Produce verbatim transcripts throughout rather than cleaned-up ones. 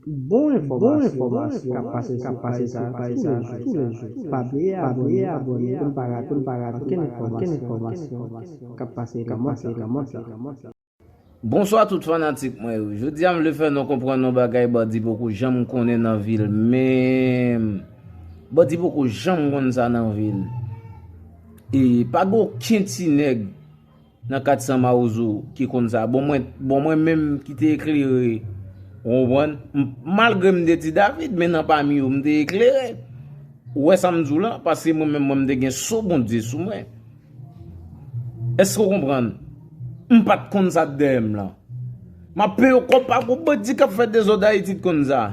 Bon enfòmasyon k ap pase sou paj sa a tou lè jou. Pa bliye abòne pou n pa rate okenn enfòmasyon k ap pase nan mond sa a. Bonswa tout fanatik mwen yo. Jodi a m vle fè nou konprann yon bagay bandi poko janm konnen nan vi l menm. Bandi poko janm konn sa nan vi l. E pa gen okenn ti nèg nan kat san Mawozo ki konn sa. Bon mwen, bon mwen menm ki te eklere, ou konprann? M, malgre m te ti David, men nan pami yo m te eklere. Ou wè sa m di w lan? Paske mwen menm mwen m te gen so Bondye sou mwen. Èske w konprann? M pa t konn sa t dèyè m lan. M ap peye w kòb, pa gon bandi k ap fè dezòd Ayiti t konn sa.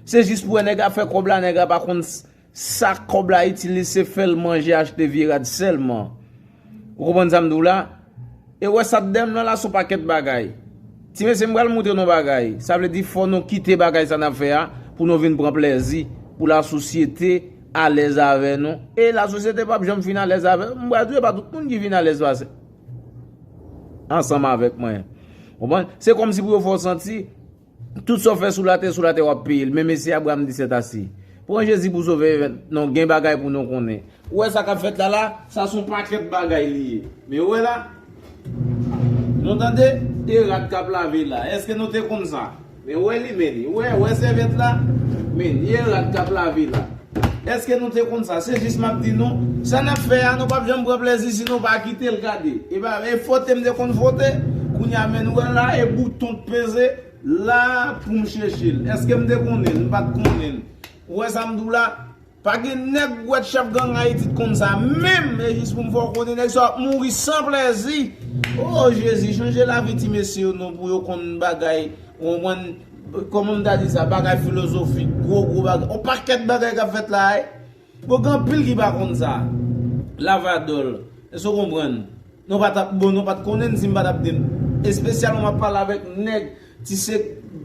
Se jis pou wè nèg la fè kòb la, nèg la pa konn s- sa kòb la itilize, fè l manje, achte vye rad sèlman. Ou konprann sa m di w la? E wè sa t dèyè m lan la, se yon pakèt bagay. Ti mesye, m pral montre nou bagay. Sa vle di fò nou kite bagay sa n ap fè a pou nou vin pran plèzi, pou lasosyete alèz avè nou. E lasosyete p ap janm fin alèz avè nou. M pral di w, e pa tout moun ki vin alèz pase ansanm avèk mwen. Konprann? Se kòmsi pou yo fè w santi tout sa w fè sou latè, sou latè w ap peye l. Men mesye Abraham disèt asi. Pran Jezi pou sovè, non, gen bagay pou nou konnen. Ou wè sa k ap fèt la la? Sa se yon pakèt bagay li ye. Men ou wè la? Nou tande? E rad k ap lave la. Èske nou te konn sa? Men wè li, men li. Wè, wè sèvyèt la? Men li, e rad k ap lave la. Èske nou te konn sa? Se jis m ap di nou, sa n ap fè a, nou p ap janm pran plèzi si nou pa kite l gade. E pa, e fwote m te konn fwote, kounye a men nou wè la, e bouton k peze la pou m chèche l. Èske m te konnen l? M pa t konnen l. Ou wè sa m di w la? Pa gen nèg wèt chèf gang Ayiti t konn sa menm, e jis pou m fè w konnen nèg sa w ap mouri san plèzi. O Jezi, chanje lavi ti mesye yo non pou yo konn bagay, ou konprann, kòman m ta di sa, bagay filozofik, gwo gwo bagay, yon pakèt bagay k ap fèt la, wi. Bon, gen anpil ki pa konn sa. Lavadòl, èske w konprann? Nou pa t ap, bon, nou pa t konnen n si m pa t ap di n. Espesyalman, m ap pale avèk nèg, ti se,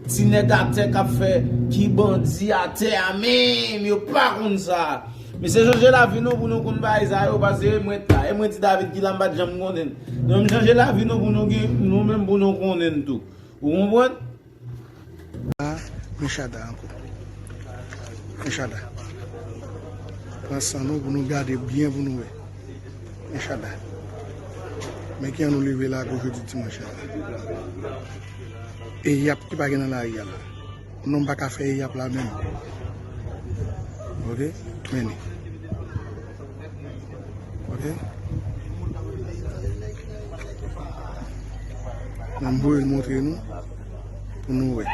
ti nèg atè k ap fè, ki bandi atè a menm, yo pa konn sa. Mesye, chanje lavi nou pou nou konn bagay sa yo, paske e mwen t la, e mwen ti David ki la, m pa t janm konnen n. Donk, chanje lavi nou pou nou gen, nou menm pou nou konnen n tou. Ou konprann? A, men chada ankò. Men chada. Pran san nou pou nou gade byen pou nou wè. Men chada. Men ki an nou leve la gwo jodi dimanch la. E yap ki pa gen nan lari a la. Non, m pa ka fè e yap la menm. Oke? Men li. Oke? Men m voye l montre nou. Pou nou wè.